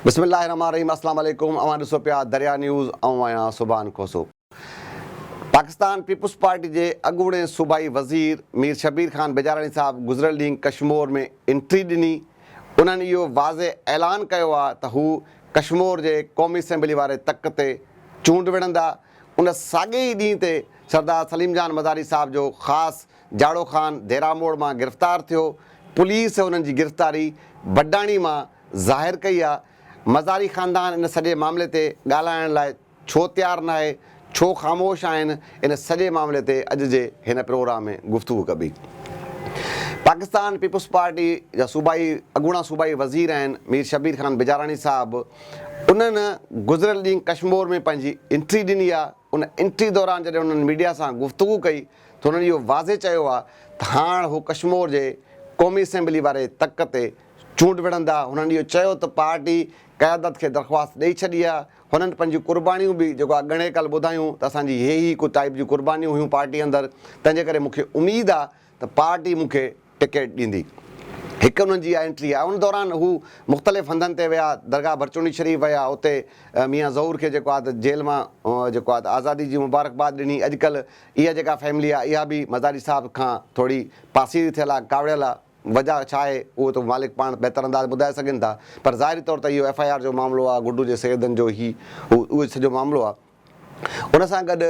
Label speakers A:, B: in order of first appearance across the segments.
A: بسم الله الرحمٰن الرحيم اسلام عليڪم اوهان ڏسو پيا دريا نيوز آئون آهيان سبحان کوسو پاڪستان پيپلز پارٽي جي اڳوڻي صوبائي وزير مير شبير خان بجاراڻي صاحب گذريل ڏينهن ڪشمور ۾ انٽري ڏني انهن اهو واضح اعلان ڪيو آهي ته هو ڪشمور جي قومي اسيمبلي واري تڪ تي چونڊ وڙهندا ان ساڳئي ئي ڏينهن تي سردار سليم جان مزاري صاحب جو خاص جاڙو خان ديرا موڙ مان گرفتار ٿيو پوليس انهن جي گرفتاري بڊاڻي مان ظاهر ڪئي آ، مزاري خاندان ان سڄي معاملي تي ڳالهائڻ لاء ڇو تيار ناهي، ڇو خاموش آهن، ان سڄي معاملي تي اڄ جي هن پروگرام ۾ گفتگو ڪبي. پاڪستان پيپلز پارٽي جا صوبائي اڳوڻا صوبائي وزير آهن مير شبير خان بجاراڻي صاحب انهن گذريل ڏينهن ڪشمور ۾ پنهنجي انٽري ڏني آ، ان انٽري دوران جڏهن انهن ميڊيا سان گفتگو ڪئي ته انهن اهو واضح چيو آ ته هاڻ هو ڪشمور جي قومي اسيمبلي واري تڪ تي چونڊ وڙهندا، هنن اهو چيو ته پارٽي قيادت کي درخواست ڏئي ڇڏي آهي، هنن پنهنجون قربانيون به جيڪو آهي ڳڻي ڪل ٻڌايون ته اسان جي هي هي ڪو ٽائيپ جون قربانيون هيون پارٽي اندر تنهن جي ڪري مون کي اميد آهي ته پارٽي مون کي ٽڪيٽ ڏيندي. هڪ انهن جي اها انٽري آهي ان دوران هو مختلف هنڌن تي ويا درگاهه ڀرچونڊي شريف ويا اتي ميان ظهور کي جيڪو آهي ته جيل مان جيڪو آهي ته آزادي جي مبارڪباد ڏني اڄڪلهه اها جيڪا فيملي آهي اها به مزاري صاحب کان ٿوري پاسيري ٿيل آهي ڪاوڙيل آهي. وجهه ڇا آهي اهو ته مالڪ پاڻ بهتر انداز ٻڌائي سگهن ٿا پر ظاهري طور ته اهو ايف I R جو معاملو آهي گڊو جي سيدن جو هي هو اهو سڄو معاملو آهي ان سان گڏ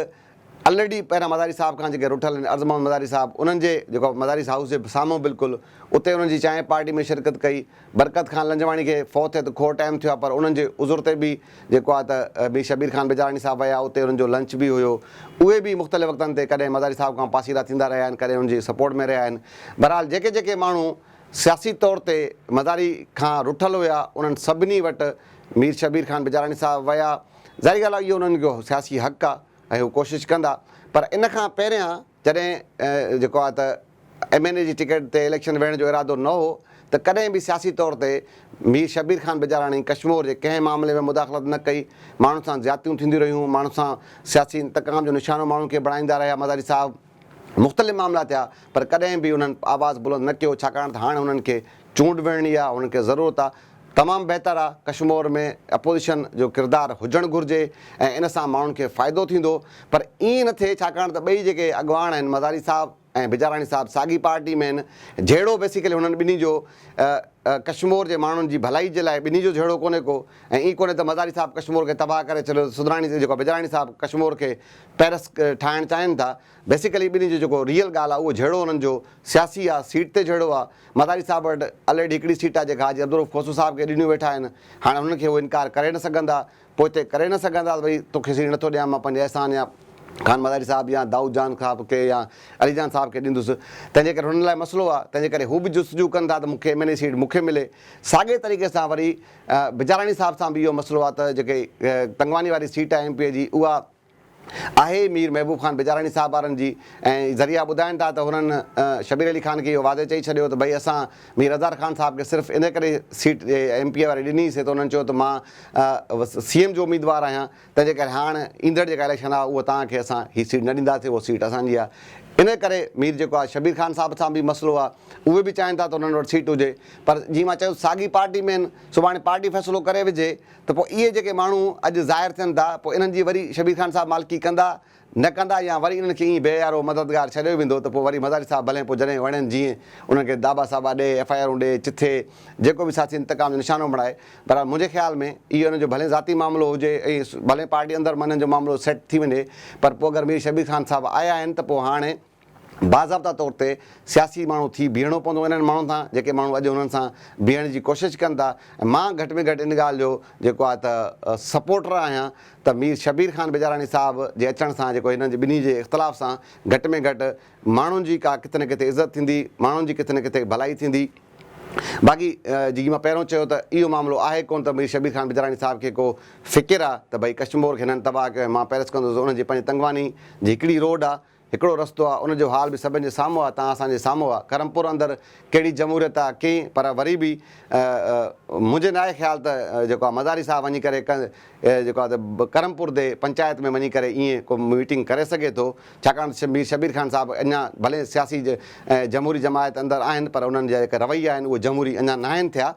A: الريڊي پهريان مزاري صاحب کان جيڪي رٺل آهن عرض محمد مزاري صاحب انهن جي جيڪو مزاري هائوس جي سامهون بلڪل اتي انهن جي چانهه پارٽي ۾ شرڪت ڪئي برڪت خان لنجواڻي کي فوت ٿئي ته کوڙ ٽائيم ٿيو آهي پر انهن جي عذر تي به جيڪو آهي ته مير شبير خان بجاراڻي صاحب ويا اتي انهن جو لنچ به هيو اهي به مختلف وقتن تي ڪڏهن مزاري صاحب کان پاسيرا ٿيندا رهيا آهن ڪڏهن انهن جي سپورٽ ۾ رهيا آهن بهرحال جيڪي جيڪي ماڻهو سياسي طور تي مزاري کان رٺل هيا انهن سڀني وٽ مير شبير خان بجاراڻي صاحب ويا ظاهري ڳالهه آهي اهو انهن جو سياسي حق آهي ۽ هو ڪوشش ڪندا پر ان کان پهريان جڏهن جيڪو آهي ته ايم اين اي جي ٽڪيٽ تي اليڪشن وڙهڻ جو ارادو نه هو ته ڪڏهن به سياسي طور تي مير شبير خان بجاراڻي ڪشمور جي ڪنهن معاملي ۾ مداخلت نه ڪئي، ماڻهن سان زيادتيون ٿينديون رهيون، ماڻهن سان سياسي انتقام جو نشانو ماڻهن کي بڻائيندا رهيا، مزاري صاحب مختلف معاملا ٿيا پر ڪڏهن به انهن آواز بلند نه ڪيو ڇاڪاڻ ته هاڻ هنن کي چونڊ وڙهڻي آهي، هنن کي ضرورت آهي، تمام بهتر آهي، ڪشمور ۾ اپوزيشن جو ڪردار هجڻ گهرجي ۽ ان سان ماڻهن کي فائدو ٿيندو پر ائين نه ٿئي ڇاڪاڻ ته ٻئي جيڪي اڳواڻ آهن مزاري صاحب ۽ بجاراڻي صاحب ساڳي پارٽي ۾ آهن، جهيڙو بيسيڪلي هنن ٻنهي جو ڪشمور جي ماڻهن جي ڀلائي جي لاء ٻنهي جو جهيڙو ڪونهي ڪو ۽ ائين ڪونهي ته مزاري صاحب ڪشمور کي تباهه ڪري ڇڏيو ته سڌراڻي جيڪو بجاراڻي صاحب ڪشمور کي پيرس ٺاهڻ چاهين ٿا بيسيڪلي ٻنهي جو جيڪو ريئل ڳالهه آهي اهو جهيڙو هنن جو سياسي آهي سيٽ تي جهيڙو آهي مزاري صاحب وٽ الريڊي هڪڙي سيٽ آهي جيڪا حاجي عبدالرؤف کوسو صاحب کي ڏنيون ويٺا آهن هاڻي هنن کي اهو انڪار ڪري نه سگهندا پوئتي ڪري نه سگهندا ته ڀئي توکي سيٽ نٿو ڏيان مان پنهنجي احسان يا خان مزاري صاحب يا دائود جان صاحب کي يا علي جان صاحب کي ڏيندس تنهن جي ڪري هنن لاء مسئلو آهي تنهن جي ڪري هو به جستجو ڪن ٿا ته مون کي ايم اين اي سيٽ مون کي ملي ساڳئي طريقي سان وري بجاراڻي صاحب سان به اهو مسئلو آهي ته جيڪي تنگواني واري سيٽ آهي ايم پي اي جي اها آهي مير محبوب خان بجاراڻي صاحب وارن جي ۽ ذريعا ٻڌائين ٿا ته هنن شبير علي خان کي اهو واضح چئي ڇڏيو ته ڀئي اسان مير اظهر خان صاحب کي صرف ان ڪري سيٽ ايم پي اي واري ڏني سي ته انهن چيو ته مان سي ايم جو اميدوار آهيان تنهن جي ڪري هاڻ ايندڙ جيڪا اليڪشن آهي اهو توهان کي اسان هي سيٽ نه ڏينداسين اهو سيٽ اسان جي آهي ان ڪري مير جيڪو آهي شبير خان صاحب سان به مسئلو آهي اهي به چاهين ٿا ته انهن وٽ سيٽ هجي پر جيئن مان چيو ساڳي پارٽي ۾ آهن سڀاڻي پارٽي فيصلو ڪري وجهي ته پوء اهي جيڪي ماڻهو اڄ ظاهر ٿين ٿا پوء انهن جي وري شبير خان صاحب مالڪي ڪندا نه ڪندا يا وري انهن کي ائين بي يارو مددگار ڇڏيو ويندو ته پوء وري مزاري صاحب ڀلين پوء جڏهن وڻين جيئن انهن کي داٻا ساٻا ڏي ايف I آرون ڏي چٿي جيڪو به سياسي انتقام جو نشانو بڻائي بهرحال منهنجي خيال ۾ اهو انهن جو ڀلين ذاتي معاملو هجي ۽ ڀلين پارٽي اندر انهن جو معاملو سيٽ ٿي وڃي پر پوء اگر مير شبير خان صاحب آيا آهن ته پوء هاڻي باضابطا طور تي سياسي ماڻهو ٿي بيهڻو پوندو انهن ماڻهن سان جيڪي ماڻهو اڄ انهن سان بيهڻ جي ڪوشش ڪن ٿا ۽ مان گهٽ ۾ گهٽ ان ڳالهه جو جيڪو آهي ته سپورٽر آهيان ته مير شبير خان بجاراڻي صاحب جي اچڻ سان جيڪو هنن جي ٻنهي جي اختلاف سان گهٽ ۾ گهٽ ماڻهن جي ڪا ڪٿي نه ڪٿي عزت ٿيندي ماڻهن جي ڪٿي نه ڪٿي ڀلائي ٿيندي باقي جيئن مان پهريون چيو ته اهو معاملو آهي ڪونه ته مير شبير خان بجاراڻي صاحب کي ڪو فڪر آهي ته ڀئي ڪشمور کي هنن تباهه ڪيو ۽ مان پيرس ڪندس انهن جي پنهنجي تنگواني جي هڪڙي روڊ آهي. هڪڙو رستو آ ان جو حال به سڀن جي سامهون آ توهان اسان جي سامهون آ ڪرمپور اندر ڪهڙي جمهوريت آ ڪئين پر وري به منهنجي ناهي خيال ته جيڪو آ مزاري صاحب وڃي ڪري جيڪو آ ته ڪرمپور the panchayat ۾ وڃي ڪري ائين ڪو ميٽنگ ڪري سگهي ٿو ڇاڪاڻ ته مير شبير خان صاحب اڃا ڀلي سياسي جمهوري جماعت اندر آهن پر انهن جا جيڪا رويا آهن اهي جمهوري اڃا ناهن ٿيا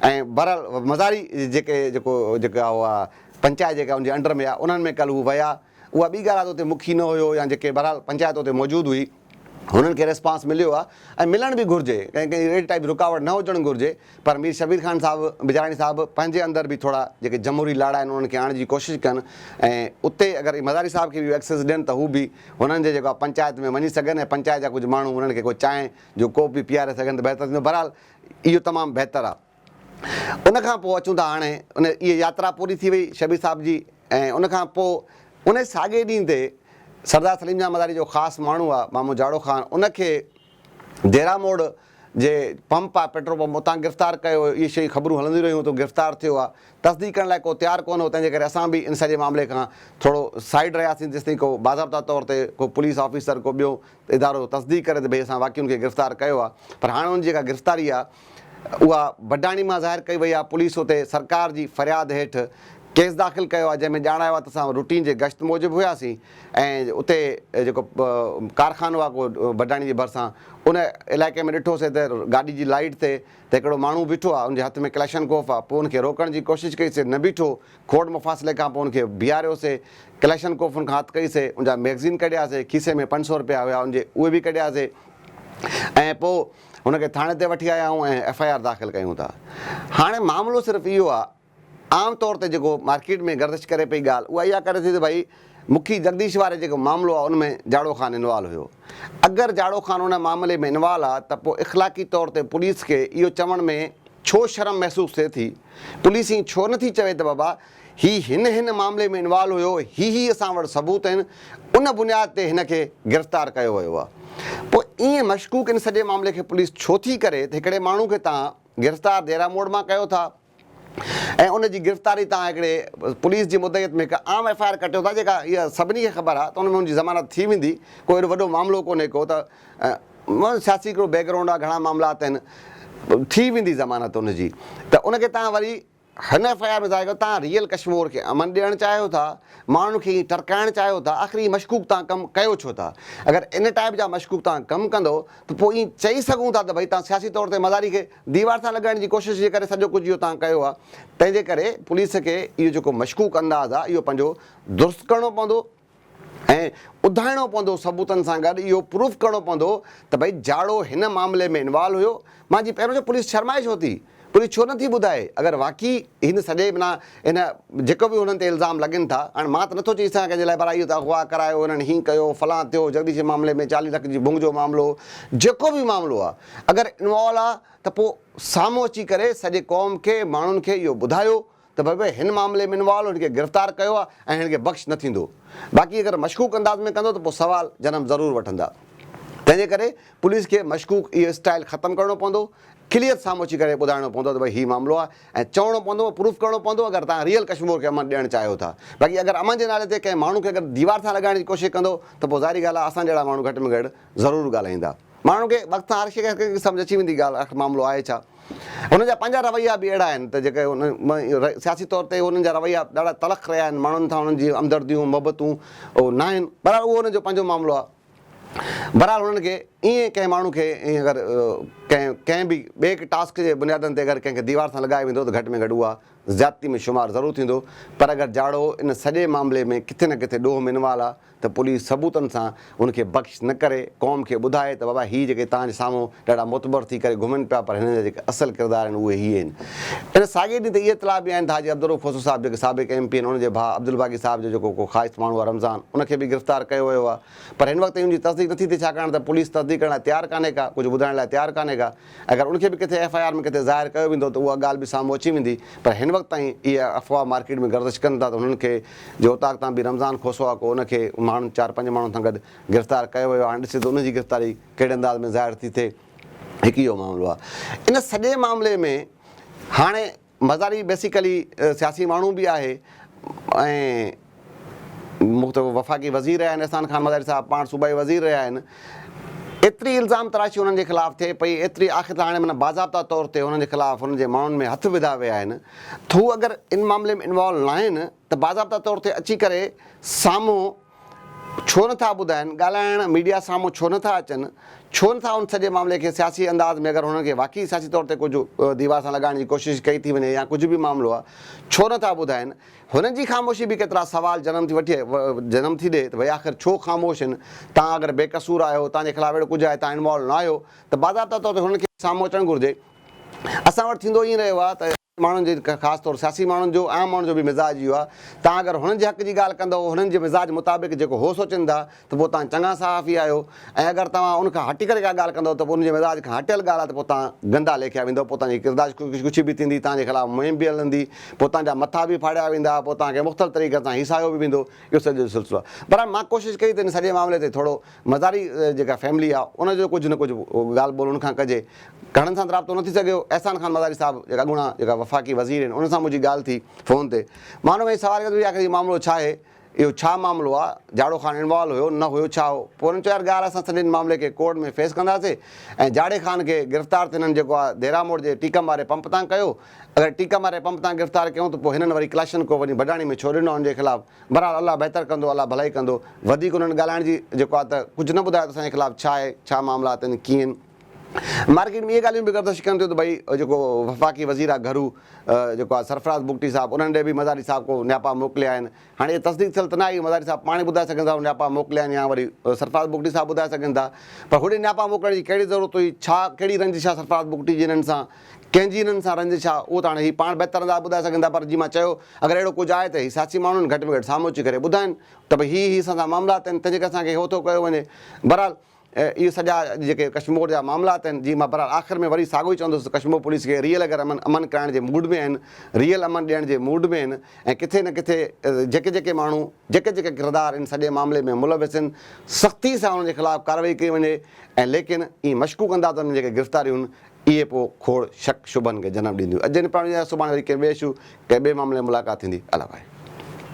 A: ۽ بهرحال مزاري جيڪي جيڪو جيڪا اها پنچائت جيڪا ان جي انڊر ۾ آ انهن ۾ ڪلهه هو ويا اها ٻي ڳالهه آ ته اتي مکي نه هيو يا جيڪي بهرحال پنچائت اتي موجود هئي هنن کي ريسپانس مليو آ ۽ ملڻ به گهرجي ڪنهن ڪنهن اهڙي ٽائيپ جي رڪاوٽ نه هجڻ گهرجي پر مير شبير خان صاحب بجاراڻي صاحب پنهنجي اندر به ٿورا جيڪي جمهوري لاڙا آهن انهن کي آڻڻ جي ڪوشش ڪن ۽ اتي اگر مزاري صاحب کي به ايڪسس ڏين ته هو به هنن جي جيڪو آ پنچائت ۾ وڃي سگهن ۽ پنچائت جا ڪجهه ماڻهو هنن کي ڪو چانهه جو ڪوپ به پياري سگهن ته بهتر ٿيندو بهرحال اهو تمام بهتر آ. ان کان پوء اچون ٿا هاڻي ان اها ياترا پوري ٿي وئي شبير صاحب جي ۽ ان کان پوء ان ساڳئي ڏينهن تي سردار سليم جان مزاري جو خاص ماڻهو آ مامو جاڙو خان ان کي ديرا موڙ جي پمپ آ پيٽرول پمپ اتان گرفتار ڪيو ويو اهي شيون خبرون هلنديون رهيون ته گرفتار ٿيو آ تصديق ڪرڻ لاء ڪو تيار ڪونه هو تنهن جي ڪري اسان به ان سڄي معاملي کان ٿورو سائيڊ رهياسين جيستائين ڪو باضابطا طور تي ڪو پوليس آفيسر ڪو ٻيو ادارو تصديق ڪري ته ڀئي اسان واقعي ان کي گرفتار ڪيو آهي پر هاڻي ان جي جيڪا گرفتاري آهي اها بڊاڻي مان ظاهر ڪئي وئي آهي پوليس اتي سرڪار جي فرياد هيٺ ڪيس داخل ڪيو آهي جنهن ۾ ڄاڻايو آهي ته اسان روٽين جي گشت موجب هياسين ۽ اتي جيڪو ڪارخانو آهي ڪو بڊاڻي جي ڀرسان ان علائقي ۾ ڏٺوسي ته گاڏي جي لائيٽ تي ته هڪڙو ماڻهو بيٺو آهي ان جي هٿ ۾ ڪلاشن ڪوف آهي پوء ان کي روڪڻ جي ڪوشش ڪئي سي نه بيٺو کوڙ مفاصلي کان پوء ان کي بيهاريو سي، ڪلاشنڪوف ان کان هٿ ڪئي سي، ان جا ميگزين ڪڍيا سي، کيسي ۾ 500 رپيا هيا ان جي اهي به ڪڍيا سي ۽ پوء هن کي ٿاڻي تي وٺي آيا آهيون ۽ ايف I R داخل ڪيون ٿا. هاڻي معاملو صرف اهو آهي عام طور تي جيڪو مارڪيٽ ۾ گردش ڪري پئي ڳالهه اها اها ڪري ٿي ته ڀئي مکي جگديش واري جيڪو معاملو آهي ان ۾ جاڙو خان انوالو هيو. اگر جاڙو خان ان معاملي ۾ انوالو آهي ته پوء اخلاقي طور تي پوليس کي اهو چوڻ ۾ ڇو شرم محسوس ٿئي ٿي؟ پوليس ائين ڇو نٿي چوي ته بابا هي هن هن معاملي ۾ انوالو هيو، هي هي اسان وٽ ثبوت آهن، ان بنياد تي هن کي گرفتار ڪيو ويو آهي. پوء ائين مشڪوڪ ان سڄي معاملي کي پوليس ڇو ٿي ڪري ته هڪڙي ماڻهو کي توهان گرفتار ديرا موڙ مان ڪيو ٿا ۽ ان جي گرفتاري توهان هڪڙي پوليس جي مدعيت ۾ هڪ عام ايف I R ڪٽيو ٿا جيڪا اها سڀني کي خبر آهي ته ان ۾ ان جي ضمانت ٿي ويندي، ڪو ايڏو وڏو معاملو ڪونهي ڪو ته سياسي هڪڙو بيڪ گرائونڊ آهي گهڻا معاملات آهن ٿي ويندي ضمانت ان جي ته ان کي توهان وري هن ايف I R ۾ ظاهر ڪيو توهان ريئل ڪشمور کي امن ڏيڻ چاهيو ٿا ماڻهن کي ائين ٽرڪائڻ چاهيو ٿا آخر هي مشڪوڪ توهان ڪم ڪيو ڇو ٿا اگر ان ٽائيپ جا مشڪوڪ توهان ڪم ڪندو ته پوء ائين چئي سگهون ٿا ته ڀئي توهان سياسي طور تي مزاري کي ديوار سان لڳائڻ جي ڪوشش جي ڪري سڄو ڪجهه اهو توهان ڪيو آهي تنهن جي ڪري پوليس کي اهو جيڪو مشڪوڪ انداز آهي اهو پنهنجو درست ڪرڻو پوندو. ۽ ٻڌائڻو پوندو ثبوتن سان گڏ اهو پروف ڪرڻو پوندو ته ڀئي جاڙو هن معاملي ۾ انوالو هيو مان جي پهريون چيو پوليس شرمائي ڇو ٿي پوليس ڇو نٿي ٻڌائي اگر واقعي هن سڄي معنيٰ هن جيڪو به هنن تي الزام لڳن ٿا هاڻي مان ته نٿو چئي سگهان ڪنهن جي لاء پر اهو ته اغوا ڪرايو هنن هين ڪيو فلان ٿيو جگديش جي معاملي ۾ 40 لک جي ڀونگ جو معاملو جيڪو به معاملو آهي اگر انوالو آهي ته پوء سامهون اچي ڪري سڄي قوم کي ماڻهن کي اهو ٻڌايو ته ڀئي ڀئي هن معاملي ۾ انوالو هن کي گرفتار ڪيو آهي ۽ هن کي بخش نه ٿيندو. باقي اگر مشڪوڪ انداز ۾ ڪندو ته پوء سوال جنم ضرور وٺندا. تنهن جي ڪري پوليس کي مشڪوڪ اهو اسٽائيل ختم ڪرڻو پوندو، ڪليئر سامهون اچي ڪري ٻڌائڻو پوندو ته ڀئي هي معاملو آهي ۽ چوڻو پوندو پروف ڪرڻو پوندو اگر توهان ريئل ڪشمور کي امن ڏيڻ چاهيو ٿا. باقي اگر امن جي نالي تي ڪنهن ماڻهو کي اگر ديوار سان لڳائڻ جي ڪوشش ڪندو ته پوء ظاهري ڳالهه آهي اسان جهڙا ماڻهو گهٽ ۾ گهٽ ضرور ڳالهائيندا. ماڻهن کي وقت سان هر شيء کي سمجهه اچي ويندي ڳالهه آخر معاملو آهي ڇا. هنن جا پنهنجا رويا به اهڙا آهن ته جيڪي سياسي طور تي هنن جا رويا ڏاڍا تلخ رهيا آهن ماڻهن سان هنن جي همدرديون محبتون ناهن بهرحال اهو هنن جو پنهنجو معاملو آهي بهرحال هنن کي ائين ڪنهن ماڻهو کي ائين اگر ڪنهن ڪنهن به ٻئي ٽاسڪ جي بنيادن تي اگر ڪنهن کي ديوار سان لڳايو ويندو ته گهٽ ۾ گهٽ اها زيادتي ۾ شمار ضرور ٿيندو پر اگر جاڙو ان سڄي معاملي ۾ ڪٿي نه ڪٿي ڏوهه ۾ انوال آهي ته پوليس ثبوتن سان ان کي بخش نه ڪري قوم کي ٻڌائي ته بابا هي جيڪي توهان جي سامهون ڏاڍا معتبر ٿي ڪري گهمن پيا پر هنن جا جيڪي اصل ڪردار آهن اهي هي آهن. ان ساڳئي ڏينهن تي اهي اطلاع به آهن ته حاجي عبدالرؤف کوسو صاحب جيڪي سابق ايم پي آهن ان جي ڀاء عبدالباقي صاحب جو جيڪو ڪو خائف ماڻهو آهي رمضان ان کي به گرفتار ڪيو ويو آهي پر هن وقت تائين ان جي تصديق نٿي ٿئي ڇاڪاڻ ته پوليس تصديق ڪرڻ لاء تيار ڪانهي ڪا ڪجهه ٻڌائڻ لاء تيار ڪانهي ڪا اگر ان کي به ڪٿي ايف I R ۾ ڪٿي ظاهر ڪيو ويندو ته اها ڳالهه به سامهون اچي ويندي پر هن وقت تائين اهي افواهه مارڪيٽ ۾ گردش ڪن ٿا ته هنن کي جو اوطاق تان به رمضان کوسو آ ڪو ان کي ماڻهن چار پنج ماڻهن سان گڏ گرفتار ڪيو ويو آهي هاڻي ڏسجي ته ان جي گرفتاري ڪهڙي انداز ۾ ظاهر ٿي ٿئي هڪ اهو معاملو آهي ان سڄي معاملي ۾ هاڻي مزاري بيسيڪلي سياسي ماڻهو به آهي ۽ مختلف وفاقي وزير رهيا آهن احسان خان مزاري صاحب پاڻ صوبائي وزير رهيا آهن ايتري الزام تراشي انهن جي خلاف ٿئي پئي ايتري آخر ته هاڻي معنيٰ باضابطا طور تي انهن جي خلاف انهن جي ماڻهن ۾ هٿ وڌا ويا آهن ته هو اگر ان معاملي ۾ انوالو ناهن ته باضابطا طور تي اچي ڪري سامهون ڇو نه ٿا ٻڌائن، ڳالهائڻ ميڊيا سامهون ڇو نه ٿا اچن، ڇو نه ٿا ان سڄي معاملي کي سياسي انداز ۾ اگر هنن کي واقعي سياسي طور تي ڪجهه ديوار سان لڳائڻ جي ڪوشش ڪئي ٿي وڃي يا ڪجهه به معاملو آهي ڇو نه ٿا ٻڌائن، هنن جي خاموشي به ڪيترا سوال جنم ٿي وٺي جنم ٿي ڏي ته ڀئي آخر ڇو خاموش آهن، توهان اگر بي قصور آهيو، توهان جي خلاف اهڙو ڪجهه آهي، توهان انوالو نه آهيو ته باضابطا طور تي هنن کي سامهون اچڻ گهرجي. اسان وٽ ٿيندو ائين رهيو آهي ته. ماڻهن جي خاص طور سياسي ماڻهن جو عام ماڻهن جو به مزاج اهو آهي توهان اگر هنن جي حق جي ڳالهه ڪندؤ هنن جي مزاج مطابق جيڪو هو سوچين ٿا ته پوء توهان چڱا صحافي آهيو ۽ اگر توهان ان کان هٽي ڪري ڪا ڳالهه ڪندؤ ته پوء ان جي مزاج کان هٽيل ڳالهه آهي ته پوء توهان گندا ليکيا ويندؤ پوء توهان جي ڪردار ڪشي به ٿيندي توهان جي خلاف مهم به هلندي پوء توهان جا مٿا به ڦاڙيا ويندا پوء توهان کي مختلف طريقن سان هيسايو به ويندو اهو سڄو سلسلو آهي بهرحال مان ڪوشش ڪئي ته ان سڄي معاملي تي ٿورو مزاري جيڪا فيملي آ ان جو ڪجهه نه ڪجهه ڳالهه ٻولهه ان کان ڪجي. گهڻن سان ته رابطو نه ٿي سگهيو. احسان خان مزاري صاحب جيڪا اڳوڻا جيڪا وفاقي وزير آهن انهن سان منهنجي ڳالهه ٿي فون تي. مان انهن کان سوال ڪيو ته آخر هي معاملو ڇا آهي؟ اهو ڇا معاملو آ؟ جاڙو خان انوالو هيو نه هيو ڇا هو؟ پوء انهن چيو يار ڳالهه اسان سڄي معاملي کي ڪورٽ ۾ فيس ڪنداسي ۽ جاڙي خان کي گرفتار ته هنن جيڪو آ ديرا موڙ جي ٽيڪم واري پمپ تان ڪيو. اگر ٽيڪم واري پمپ تان گرفتار ڪيون ته پوء هنن وري ڪلاشنڪوف وڃي بڊاڻي ۾ ڇو ڏنو ان جي خلاف؟ بھرحال الله بهتر ڪندو الله ڀلائي ڪندو وڌيڪ انهن ڳالهائڻ جي جيڪو آ ته ڪجهه نه ٻڌايو ته اسان جي خلاف ڇا آهي ڇا معاملات آهن ڪيئن مارڪيٽ ۾ اهي ڳالهيون به گردش ڪن ٿيون ته ڀئي جيڪو وفاقي وزير آ گهرو جيڪو آ سرفراز بگٽي صاحب انهن ڏي به مزاري صاحب ڪو نياپا موڪليا آهن هاڻي اهي تصديق ٿيل ته نه آهي مزاري صاحب پاڻ ئي ٻڌائي سگهن ٿا نياپا موڪليا آهن يا وري سرفراز بگٽي صاحب ٻڌائي سگهن ٿا پر هوڏي نياپا موڪلڻ جي ڪهڙي ضرورت هئي ڇا ڪهڙي رنجش آ سرفراز بگٽي جي انهن سان ڪنهن جي انهن سان رنجش آ اهو ته هاڻي هي پاڻ بهتر انداز ٻڌائي سگهن ٿا پر جي مان چيو اگر اهڙو ڪجهه آهي ته هي سياسي ماڻهن گهٽ ۾ گهٽ سامهون اچي ڪري ٻڌائن ته ڀئي هي هي اسان سان معاملات آهن تنهنجي ڪري اسان کي هو ٿو ڪيو وڃي بهرحال اهي سڄا جيڪي ڪشمور جا معاملات آهن جي مان بهرحال آخر ۾ وري ساڳيو ئي چوندس ته ڪشمور پوليس کي ريئل اگر امن امن ڪرائڻ جي موڊ ۾ آهن ريئل امن ڏيڻ جي موڊ ۾ آهن ۽ ڪٿي نه ڪٿي جيڪي جيڪي ماڻهو جيڪي جيڪي ڪردار ان سڄي معاملي ۾ ملوث آهن سختي سان انهن جي خلاف ڪارروائي ڪئي وڃي ۽ ليڪن ائين مشڪوڪ انداز ۾ جيڪي گرفتاريون اهي پوء کوڙ شڪ شبهن کي جنم ڏينديون. اڄ جي نپاڻ وڃي سڀاڻي وري ڪنهن ٻئي اشو ڪنهن ٻئي معاملي ۾ ملاقات ٿيندي. الله ڀائي.